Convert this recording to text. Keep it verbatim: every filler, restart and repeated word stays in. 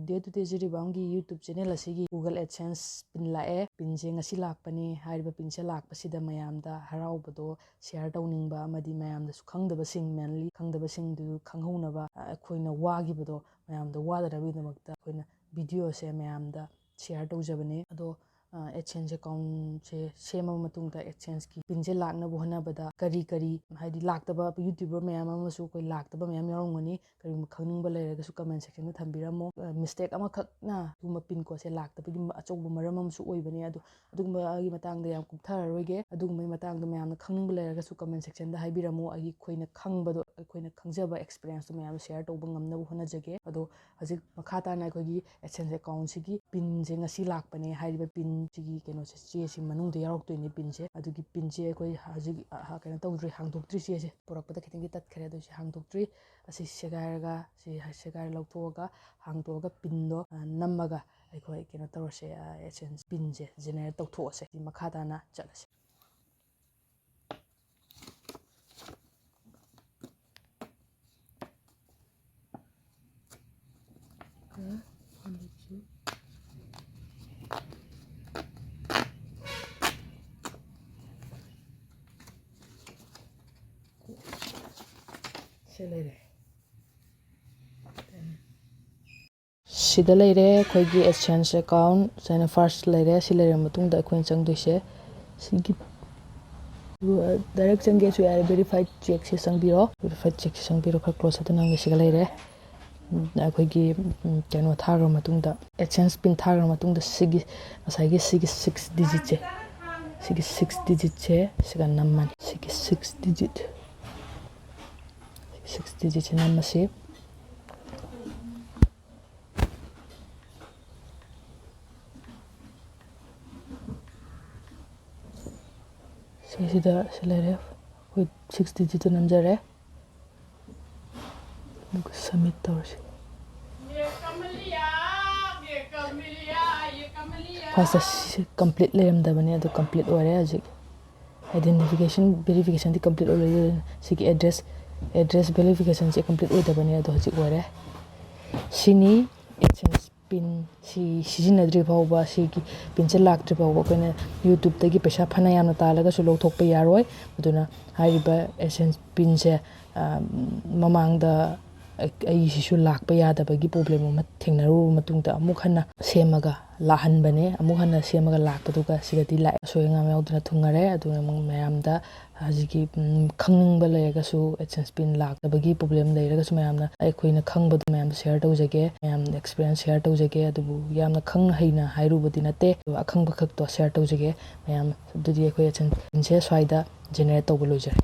Day to Day ꯖꯤꯔꯤꯕꯥꯝꯒꯤ YouTube channel ꯑꯁꯤꯒꯤ Google AdSense pin ꯂꯥꯛꯑꯦ꯫ Pinꯁꯦ ꯉꯁꯤ ꯂꯥꯛꯄꯅꯦ꯫ ꯍꯥꯏꯔꯤꯕ pinꯁꯦ ꯂꯥꯛꯄꯁꯤꯗ ꯃꯌꯥꯝꯗ ꯍꯔꯥꯎꯕꯗꯣ share ꯇꯧꯅꯤꯡꯕ ꯑꯃꯗꯤ ꯃꯌꯥꯝꯗꯁꯨ ꯈꯪꯗꯕꯁꯤꯡ, mainly ꯈꯪꯗꯕꯁꯤꯡꯗꯨ ꯈꯪꯍꯧꯅꯕ, ꯑ, ꯑꯩꯈꯣꯏꯅ ꯋꯥꯈꯤꯕꯗꯣ ꯃꯌꯥꯝꯗ ꯋꯥꯗꯅꯕꯒꯤꯗꯃꯛꯇ ꯑꯩꯈꯣꯏꯅ videoꯁꯦ ꯃꯌꯥꯝꯗ share ꯇꯧꯖꯕꯅꯦ꯫ ꯑꯗꯣ, ꯑ, AdSense accountꯁꯦ ꯁꯦꯝꯃꯕ ꯃꯇꯨꯡꯗ AdSenseꯀꯤ pinꯁꯦ ꯂꯥꯛꯅꯕ ꯍꯣꯠꯅꯕꯗ ꯀꯔꯤ ꯀꯔꯤ, ꯍꯥꯏꯗꯤ ꯂꯥꯛꯇꯕ YouTuber ꯃꯌꯥꯝ ꯑꯃꯁꯨ ꯑꯩꯈꯣꯏ ꯂꯥꯛꯇꯕ ꯃꯌꯥꯝ ꯌꯥꯎꯔꯝꯒꯅꯤ꯫ ꯀꯔꯤꯒꯨꯝꯕ ꯈꯪꯅꯤꯡꯕ ꯂꯩꯔꯒꯁꯨ comment sectionꯗ ꯊꯝꯕꯤꯔꯝꯃꯣ꯫ ꯑ, mistake ꯑꯃꯈꯛꯅ ꯑꯗꯨꯒꯨꯝꯕ pin codeꯁꯦ ꯂꯥꯛꯇꯕꯒꯤ ꯑꯆꯧꯕ ꯃꯔꯝ ꯑꯃꯁꯨ ꯑꯣꯏꯕꯅꯦ꯫ ꯑꯗꯣ ꯑꯗꯨꯒꯨꯝꯕꯒꯤ ꯃꯇꯥꯡꯗ ꯌꯥꯝ ꯀꯨꯞꯊꯔꯔꯣꯏꯒꯦ꯫ ꯑꯗꯨꯒꯨꯝꯕꯒꯤ ꯃꯇꯥꯡꯗ ꯃꯌꯥꯝꯅ ꯈꯪꯅꯤꯡꯕ ꯂꯩꯔꯒꯁꯨ comment sectionꯗ ꯍꯥꯏꯕꯤꯔꯝꯃꯣ꯫ ꯑꯩꯒꯤ, ꯑꯩꯈꯣꯏꯅ ꯈꯪꯕꯗꯣ, ꯑꯩꯈꯣꯏꯅ ꯈꯪꯖꯕ experienceꯇꯣ ꯃꯌꯥꯝ share ꯇꯧꯕ ꯉꯝꯅꯕ ꯍꯣꯠꯅꯖꯒꯦ꯫ ꯑꯗꯣ ꯍꯧꯖꯤꯛ ꯃꯈꯥ ꯇꯥꯅ ꯑꯩꯈꯣꯏꯒꯤ AdSense accountꯁꯤꯒꯤ pinꯁꯦ ꯉꯁꯤ ꯂꯥꯛꯄꯅꯦ ꯍꯥꯏꯔꯤꯕ pinꯁꯤꯒꯤ ꯀꯩꯅꯣꯁꯦ, ꯆꯦꯁꯤ ꯃꯅꯨꯡꯗ ꯌꯥꯎꯔꯛꯇꯣꯏꯅꯦ pinꯁꯦ꯫ ꯑꯗꯨꯒꯤ pinꯁꯦ ꯑꯩꯈꯣꯏ ꯍꯧꯖꯤꯛ, ꯑ, ꯀꯩꯅꯣ ꯇꯧꯗ꯭ꯔꯤ, ꯍꯥꯡꯗꯣꯛꯇ꯭ꯔꯤ꯫ ꯆꯦꯁꯦ ꯄꯨꯔꯛꯄꯗ ꯈꯤꯇꯪꯗꯤ ꯇꯠꯈ꯭ꯔꯦ, ꯑꯗꯨ ꯁꯤ ꯍꯥꯡꯗꯣꯛꯇ꯭ꯔꯤ꯫ ꯑꯁꯤ ꯁꯦꯒꯥꯏꯔꯒ, ꯁꯤ ꯁꯦꯒꯥꯏꯔ ꯂꯧꯊꯣꯛꯑꯒ, ꯍꯥꯡꯗꯣꯛꯑꯒ pinꯗꯣ, ꯑ, ꯅꯝꯃꯒ ꯑꯩꯈꯣꯏ ꯀꯩꯅꯣ ꯇꯧꯔꯁꯦ, ꯑ, AdSense pinꯁꯦ generate ꯇꯧꯊꯣꯛꯑꯁꯦ꯫ ꯁꯤ ꯃꯈꯥ ꯇꯥꯅ ꯆꯠꯂꯁꯦ꯫ ꯁꯤ ꯂꯩꯔꯦ꯫ ꯁꯤꯗ ꯂꯩꯔꯦ ꯑꯩꯈꯣꯏꯒꯤ AdSense account꯫ ꯁꯨꯃꯥꯏꯅ first ꯂꯩꯔꯦ꯫ ꯁꯤ ꯂꯩꯔꯕ ꯃꯇꯨꯡꯗ ꯑꯩꯈꯣꯏꯅ ꯆꯪꯗꯣꯏꯁꯦ ꯁꯤꯒꯤ, direct ꯆꯪꯒꯦꯁꯨ ꯌꯥꯔꯦ, verified checkꯁꯦ ꯆꯪꯕꯤꯔꯣ꯫ Verified checkꯁꯦ ꯆꯪꯕꯤꯔꯣ꯫ ꯈꯔ close ꯑꯗꯨ ꯅꯝꯒꯦ꯫ ꯁꯤꯒ ꯂꯩꯔꯦ꯫ ꯑꯩꯈꯣꯏꯒꯤ, ꯎꯝ, ꯀꯩꯅꯣ ꯊꯥꯈ꯭ꯔ ꯃꯇꯨꯡꯗ, AdSense pin ꯊꯥꯈ꯭ꯔ ꯃꯇꯨꯡꯗ ꯁꯤꯒꯤ, ꯉꯁꯥꯏꯒꯤ ꯁꯤꯒꯤ six digitꯁꯦ, ꯁꯤꯒꯤ six digitꯁꯦ ꯁꯤꯒ ꯅꯝꯃꯅꯤ꯫ ꯁꯤꯒꯤ six digit, six digitꯁꯦ ꯅꯝꯃꯁꯤ꯫ ꯁꯤꯁꯤꯗ ꯁꯤ ꯂꯩꯔꯦ, ꯑꯩꯈꯣꯏ six digitꯇ ꯅꯝꯖꯔꯦ꯫ ꯑꯗꯨꯒ submit ꯇꯧꯔꯁꯤ꯫ Firstꯇ ꯁꯤ complete ꯂꯩꯔꯝꯗꯕꯅꯦ, ꯑꯗꯨ complete ꯑꯣꯏꯔꯦ ꯍꯧꯖꯤꯛ꯫ Identification verificationꯗꯤ complete ꯑꯣꯏꯔꯦ꯫ ꯁꯤꯒꯤ address, address verificationꯁꯦ complete ꯑꯣꯏꯗꯕꯅꯦ, ꯑꯗꯣ ꯍꯧꯖꯤꯛ ꯑꯣꯏꯔꯦ꯫ ꯁꯤꯅꯤ AdSense ꯄꯤꯟ ꯁꯤ ꯁꯤꯖꯤꯟꯅꯗ꯭ꯔꯤ ꯐꯥꯎꯕ, ꯁꯤꯒꯤ ꯄꯤꯟꯁꯦ ꯂꯥꯛꯇ꯭ꯔꯤ ꯐꯥꯎꯕ ꯑꯩꯈꯣꯏꯅ YouTubeꯇꯒꯤ ꯄꯩꯁꯥ ꯐꯅ ꯌꯥꯝꯅ ꯇꯥꯜꯂꯒꯁꯨ ꯂꯧꯊꯣꯛꯄ ꯌꯥꯔꯣꯏ꯫ ꯑꯗꯨꯅ ꯍꯥꯏꯔꯤꯕ AdSense ꯄꯤꯟꯁꯦ ꯃꯃꯥꯡꯗ ꯑꯩꯁꯤꯁꯨ ꯂꯥꯛꯄ ꯌꯥꯗꯕꯒꯤ ꯄ꯭ꯔꯣꯕ꯭ꯂꯦꯝ ꯑꯃ ꯊꯦꯡꯅꯔꯨꯔꯕ ꯃꯇꯨꯡꯗ ꯑꯃꯨꯛ ꯍꯟꯅ ꯁꯦꯝꯃꯒ ꯂꯥꯛꯍꯟꯕꯅꯦ꯫ ꯑꯃꯨꯛ ꯍꯟꯅ ꯁꯦꯝꯃꯒ ꯂꯥꯛꯄꯗꯨꯒ ꯁꯤꯗꯗꯤ ꯂꯥꯛꯑꯦ꯫ ꯑꯁꯣꯏ ꯑꯉꯥꯝ ꯌꯥꯎꯗꯅ ꯊꯨꯡꯉꯔꯦ꯫ ꯑꯗꯨꯅ ꯑꯃꯨꯛ ꯃꯌꯥꯝꯗ ꯍꯧꯖꯤꯛꯀꯤ ꯈꯪꯅꯤꯡꯕ ꯂꯩꯔꯒꯁꯨ, AdSense ꯄꯤꯟ ꯂꯥꯛꯇꯕꯒꯤ ꯄ꯭ꯔꯣꯕ꯭ꯂꯦꯝ ꯂꯩꯔꯒꯁꯨ, ꯃꯌꯥꯝꯅ ꯑꯩꯈꯣꯏꯅ ꯈꯪꯕꯗꯣ ꯃꯌꯥꯝꯗ ꯁꯤꯌꯔ ꯇꯧꯖꯒꯦ, ꯃꯌꯥꯝ ꯑꯦꯛꯁꯄꯤꯔꯤꯌꯦꯟꯁ ꯁꯤꯌꯔ ꯇꯧꯖꯒꯦ꯫ ꯑꯗꯨꯕꯨ ꯌꯥꯝꯅ ꯈꯪ ꯍꯩꯅ ꯍꯥꯏꯔꯨꯕꯗꯤ ꯅꯠꯇꯦ, ꯑꯗꯨꯒ ꯑꯈꯪꯕ ꯈꯛꯇꯣ ꯁꯤꯌꯔ ꯇꯧꯖꯒꯦ ꯃꯌꯥꯝ꯫ ꯑꯗꯨꯗꯤ ꯑꯩꯈꯣꯏ AdSense ꯄꯤꯟꯁꯦ ꯁ꯭ꯋꯥꯏꯗ ꯖꯦꯅꯦꯔꯦꯠ ꯇꯧꯕ ꯂꯣꯏꯖꯔꯦ꯫